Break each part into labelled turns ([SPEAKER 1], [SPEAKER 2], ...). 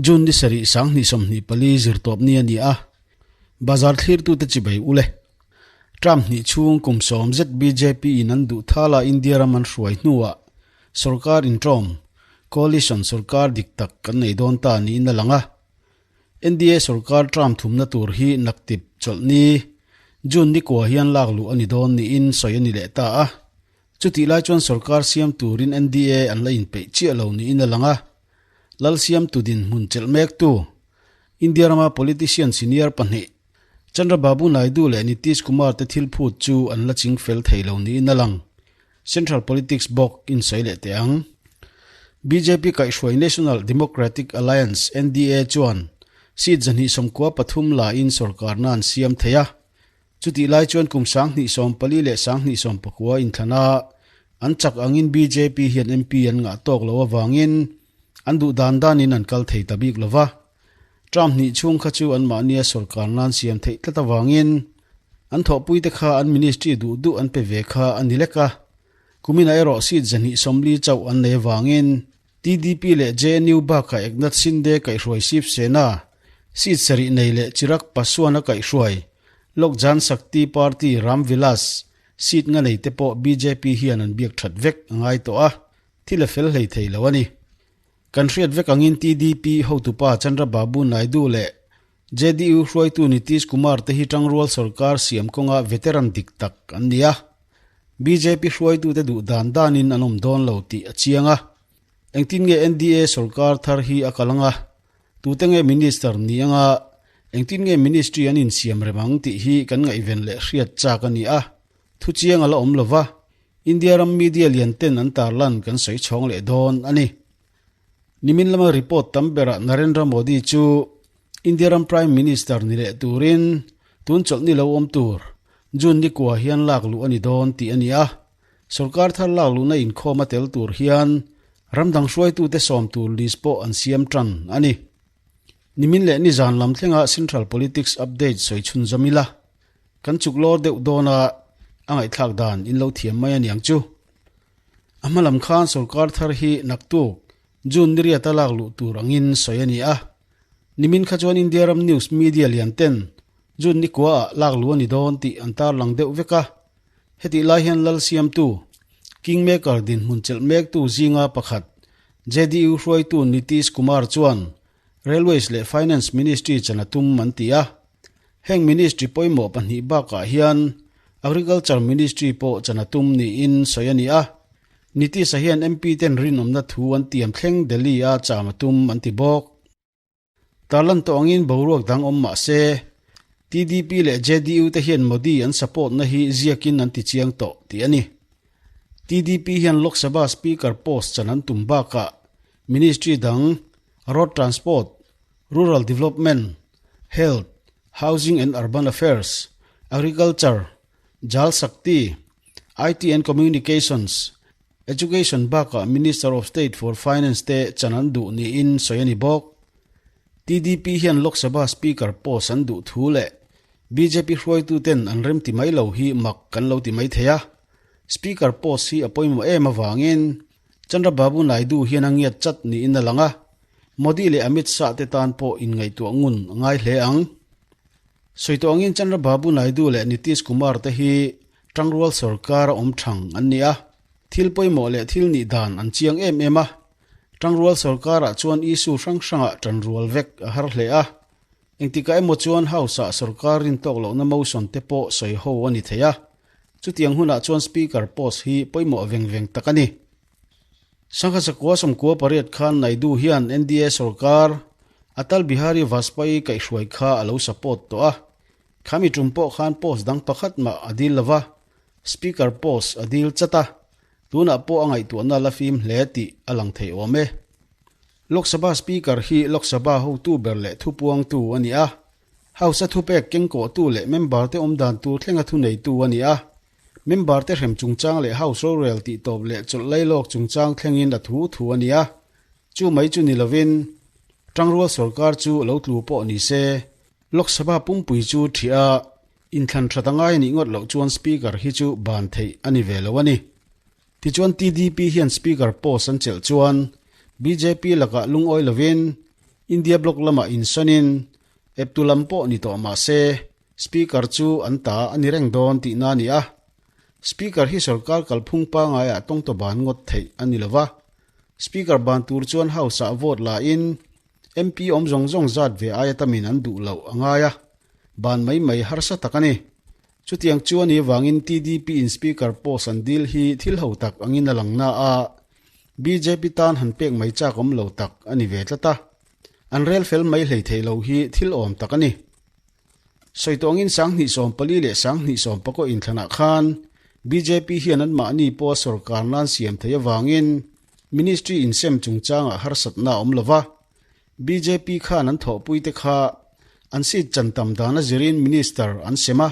[SPEAKER 1] June ni sarih 2024 zirtawpni a ni a, bazar thlirtute chibai u le. Term hnih chhung kum sawm zet bjp in an duh thala India ram an hruai hnuah sorkar intawm, coalition sorkar dik tak kan nei dawn ta niin a lang a. NDA sorkar term thumna tur hi naktip chawlhni June ni kua hian lak luh a ni dawn niin sawi a ni leh ta a. Chutih lai chuan sorkar siam turin NDA an la inpeih chiah lo niin a lang a. Lalsiamtu dinhmun chelh mektu, India rama politician senior pahnih, Chandrababu Naidu leh Nitish Kumar te thil phut chu an la ching fel thei lo niin a lang. Central politics bawk in sawi leh teh ang. Bjp kaihhruai National Democratic Alliance, NDA, chuan seat 293 lain sorkarna an siam thei a. Chutih lai chuan kum 2014 leh 2019 inthlana an chak angin bjp hian MP an ngah tawk lo avangin an duh dan danin an kal thei ta bik lo va. Term hnih chhung kha chu anmahnia sorkar nan siam theih tlat avangin an thawhpuite kha an ministry duh duh an pe ve kha a ni lek a. Kuminah erawh seat 240 chauh an nei avangin TDP leh JNU bakah Eknath Shinde kaihhruai Shiv Sena, seat sarih nei leh Chirag Paswan a kaihhruai Lok Jan Shakti Party Ram Vilas seat nga nei te pawh bjp hian an biak that vek a ngai tawh a, thil a fel hlei thei lo a ni. Kan hriat vek angin TDP hotupa Chandrababu Naidu leh JDU hruaitu Nitish Kumar te hi tangrual sorkar siam kawnga veteran dik tak an ni a. Bjp hruaitute duh dan danin an awm dawn lo tih a chiang a. Engtin nge NDA sorkar thar hi a kal anga, tute nge minister ni anga, engtin nge ministry an insiam rem ang tih hi kan ngaihven leh hriat chak a ni a. Thu chiang a la awm lova, India ram media lian ten an tarlan kan sawi chhawng leh dawn a ni. Nimin lama report tam berah Narendra Modi chu India ram Prime Minister ni leh turin tun chawlhni lo awm tur June ni kua hian lak luh a ni dawn tih a ni a. Sorkar thar lak luhna inkhawm a tel tur hian ram dang hruaitute sawm tur list pawh an siam tan a ni. Nimin leh nizan lam thlenga Central Politics Update sawi chhunzawm ila. Kan chuk lawr deuh dawn a, a ngaihthlak dan in lo thiam mai a niang chu. A hma lam khan sorkar thar hi naktuk June ni riata lak luh tur angin sawi a ni a. Nimin kha chuan India ram news media lian ten June ni kua ah lak luh a ni dawn tih an tarlang deuh vek a. Hetih lai hian lal siamtu, kingmaker dinhmun chelh mektu zinga pakhat JDU hruaitu Nitish Kumar chuan Railways leh Finance Ministry chan a tum an ti a. Heng ministry pawimawh pahnih bakah hian Agriculture Ministry pawh chan a tum niin sawi a ni a. Nitish-a hian MP ten rinawmna thu an tiam thleng Delhi-a cham a tum an ti bawk. Tarlan tawh angin boruak dang awm mah se, TDP leh JDU te hian Modi an support na hi ziakin an ti chiang tawh tih a ni. TDP hian Lok Sabha Speaker post chan an tum bakah ministry dang Road Transport, Rural Development, Health, Housing and Urban Affairs, Agriculture, Jal Shakti, IT and Communications, Education bakah Minister of State for Finance te chan an duh niin sawi a ni bawk. TDP hian Lok Sabha Speaker post an duh thu leh bjp hruaituten an remti mai lo hi mak kan lo ti mai thei a. Speaker post hi a pawimawh em avangin Chandrababu Naidu hian a ngiat chat niin a lang a, Modi leh Amit Shah te tan pawh inngaihtuah ngun a ngai hle ang. Sawi tawh angin Chandrababu Naidu leh Nitish Kumar te hi tangrual sorkar a awm thang an ni a, thil pawimawh leh thil nih dan an chiang em em a, tangrual sorkarah chuan issue hrang hrangah tanrual vek a har hle a, engtikah emaw chuan House-ah sorkar rintawk lohna motion te pawh sawi ho a ni thei a. Chutiang hunah chuan Speaker post hi pawimawh veng veng tak a ni. Sangha Sakua 98 khan Naidu hian NDA sorkar Atal Bihari Vajpayee kaihhruai kha a lo support tawh a. Khami tum pawh khan post dang pakhat mah a dil lova, Speaker post a dil chat a, tunah pawh a ngaihtuahna la fim hle tih a lang thei awm e. Lok Sabha Speaker hi Lok Sabha hotu ber leh thupuangtu a ni a. House-a thupek kengkawhtu leh member-te awm dan tur thlenga thuneitu a ni a. Member-te hrem chungchang leh House rorel tihtawp leh chawlh lailawk chungchang thlengin a thu thu a ni a. Chu mai chu ni lovin, tangrual sorkar chu lo tlu pawh ni se, Lok Sabha pumpui chu ṭhiah a, inthlan ṭhat a ngai nih ngawt loh chuan Speaker hi chu ban theih a ni ve lo a ni. Tichuan TDP hian Speaker post an chelh chuan bjp lakah lungawi lovin, India bloc lamah insawnin eptu lam pawh ni tawh mah se Speaker chu an ta a ni reng dawn tihna a ni a. Speaker hi sorkar kalphung pangaiah tawngtaw ban ngawt theih a ni lo va. Speaker ban tur chuan House-ah vote la in MP awm zawng zawng zat ve aia tamin an duh loh a ngai a, ban mai mai harsa tak a ni. Chutiang chu a nih avangin TDP in Speaker post an dil hi thil ho tak angin a lang na a, bjp tan han pek mai chak awm lo tak a ni ve tlat a. An rel fel mai hlei theih lo hi thil awm tak a ni. Sawi tawngin 2014 leh 2019 inthlanah khan bjp hian anmahni pawha sorkar nan siam theih avangin Ministry insem chungchangah harsatna a awm lo va, bjp khan an thawhpuite kha an seat chan tam dan a zirin Minister an sem a,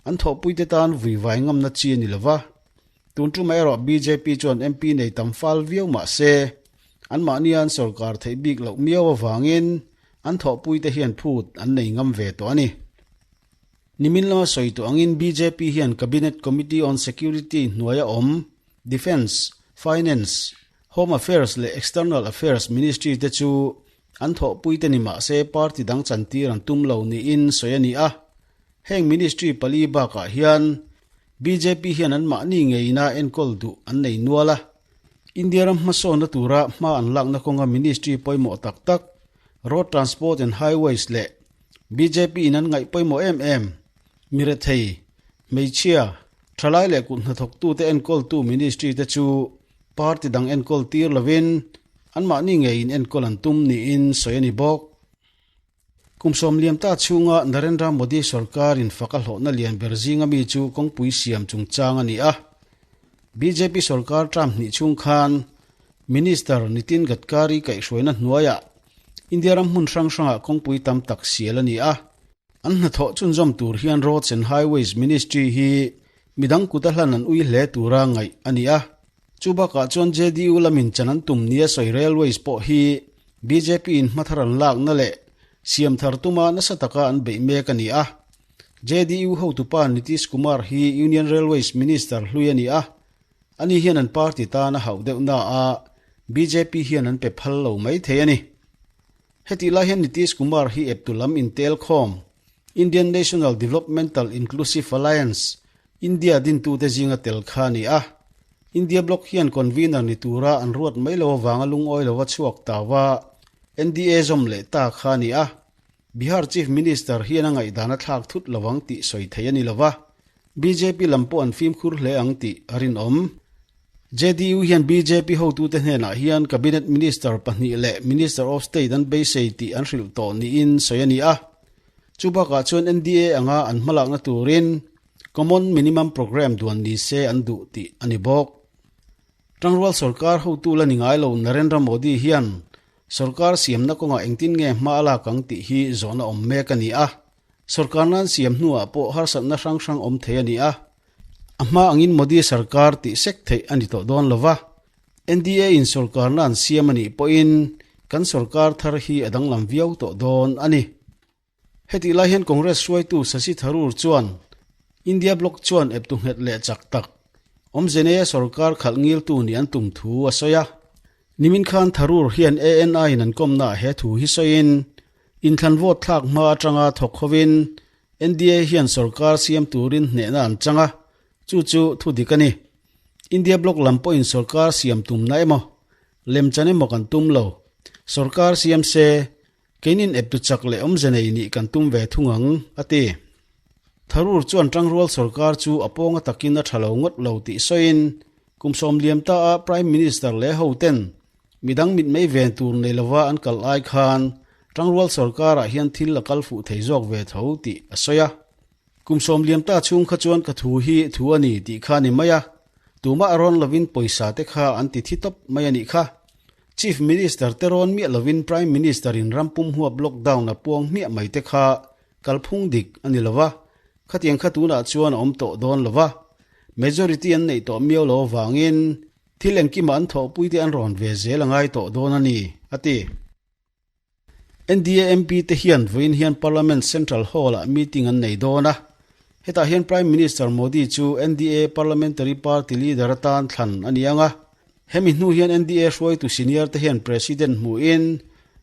[SPEAKER 1] an thawhpuite tan vuivai ngamna chi a ni lo va. Tun tumah erawh bjp chuan MP nei tam fal viau mah se, anmahnia an sorkar theih bik loh miau avangin an thawhpuite hian phut an nei ngam ve tawh a ni. Nimin lama sawi tawh angin bjp hian Cabinet Committee on Security hnuaia awm Defence, Finance, Home Affairs leh External Affairs Ministry te chu an thawhpuite ni mah se party dang chantir an tum lo niin sawi a ni a. Heng ministry pali bakah hian bjp hian anmahni ngeina enkawl duh an nei nual a. India ram hmasawnna tura hma an lakna kawnga ministry pawimawh tak tak Road Transport and Highways leh bjp in an ngaih pawimawh em em Mirethei, hmeichhia, thalai leh kut hnathawktute enkawltu ministry te chu party dang enkawl tir lovin anmahni ngeiin enkawl an tum niin sawi a ni bawk. Kum sawmliam ta chhunga Narendra Modi sorkarin fak a hlawhna lian ber zinga mi chu kawngpui siam chungchang a ni a. Bjp sorkar term hnih chhung khan Minister Nitin Gadkari kaihhruaina hnuaiah India ram hmun hrang hrangah kawngpui tam tak sial a ni a. An hnathawh chhunzawm tur hian Roads and Highways Ministry hi midang kuta hlan an ui hle tura ngaih a ni a. Chu bakah chuan JDU lamin chan an tum nia sawi Railways pawh hi bjp in hmathar an lakna leh siam thar tuma nasa taka an beih mek a ni a. JDU hotupa Nitish Kumar hi Union Railways Minister hlui a ni a. Ani hian an party tan a hauh deuh na a, bjp hian an pe phal lo mai thei a ni. Hetih lai hian Nitish Kumar hi eptu lam intel khawm Indian National Developmental Inclusive Alliance, India dintute zinga tel kha a ni a. India bloc hian convener ni tura an ruat mai lo avanga lungawi lova chhuak tau a, NDA zawm leh ta kha a ni a. Bihar Chief Minister hian a ngaihdan a thlak thut lovang tih sawi theih a ni lova, Bjp lam pawh an fimkhur hle ang tih a rinawm. JDU hian bjp hotute hnenah hian Cabinet Minister pahnih leh Minister of State an beisei tih an hrilh tawh niin sawi a ni a. Chu bakah chuan NDA anga an hmalakna turin Common Minimum Programme duan ni se an duh tih a ni bawk. Tangrual sorkar hotu la ni ngai lo Narendra Modi hian sorkar siamna kawngah engtin nge hma a lak ang tih hi zawhna awm mek a ni a. Sorkar nan siam hnuah pawh harsatna hrang hrang awm thei a ni a. A hma angin Modi sarkar tih sek theih a ni tawh dawn lo va. NDA in sorkarna an siam a nih pawhin kan sorkar thar hi a danglam viau tawh dawn a ni. Hetih lai hian Congress hruaitu Shashi Tharoor chuan India bloc chuan eptu nghet leh chak tak awmze neia sorkar khalh ngiltu nih an tum thu a sawi a. Nimin khan Tharoor hian ANI in an kawmnaah he thu hi sawiin inthlan vote thlak hma atanga thawk hovin NDA hian sorkar siam turin hnehna an chang a, chu chu thu dik a ni. India bloc lam pawhin sorkar siam tumna emaw, lemchan emaw kan tum lo. Sorkar siam se, keinin eptu chak leh awmze nei nih kan tum ve thung ang, a ti. Tharoor chuan tangrual sorkar chu a pawnga takin a tha lo ngawt lo tih sawiin, kum sawmliam ta a Prime Minister leh hoten Midang mitmei ven tur nei lova an kal ai khan Tangrual sorkarah hian thil a kal fuh thei zawk ve tho tih a sawi a. Kum sawmliam ta chhung kha chuan ka thu hi thu a ni tih kha a ni mai a, tumah rawn lovin pawisa te kha an ti thi tawp mai a nih kha. Chief Minister te rawn miah lovin Prime Minister in ram pum huap lockdown a puang hmiah mai te kha kalphung dik a ni lova, khatiang kha tunah chuan a awm tawh dawn lova, majority an neih tawh miau lo avangin Thil engkimah an thawhpuite an rawn ve zel a ngai tawh dawn a ni, a ti. NDA MP te hian vawiin hian Parliament Central Hall-ah meeting an nei dawn a. Hetah hian Prime Minister Modi chu NDA Parliamentary Party leader atan thlan a ni ang a. Hemi hnu hian NDA hruaitu senior te hian President hmuhin.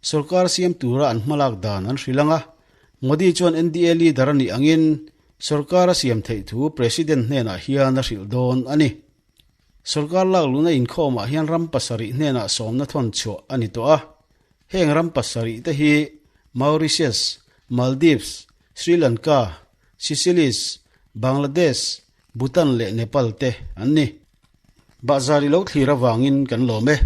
[SPEAKER 1] Sorkar siam tura an hmalak dan an hrilh ang a, Modi chuan NDA leader a nih angin sorkar a siam theih thu President hnenah hian a hrilh dawn a ni. Sorkar lak luna inkhawmah hian ram pasarih hnenah sawmna thawn chhuah a ni tawh a. Heng ram pasarih te hi Mauritius, Maldives, Sri Lanka, Seychelles, Bangladesh, Bhutan leh Nepal te an ni. Bahzar i lo thlir avangin kan lawm e.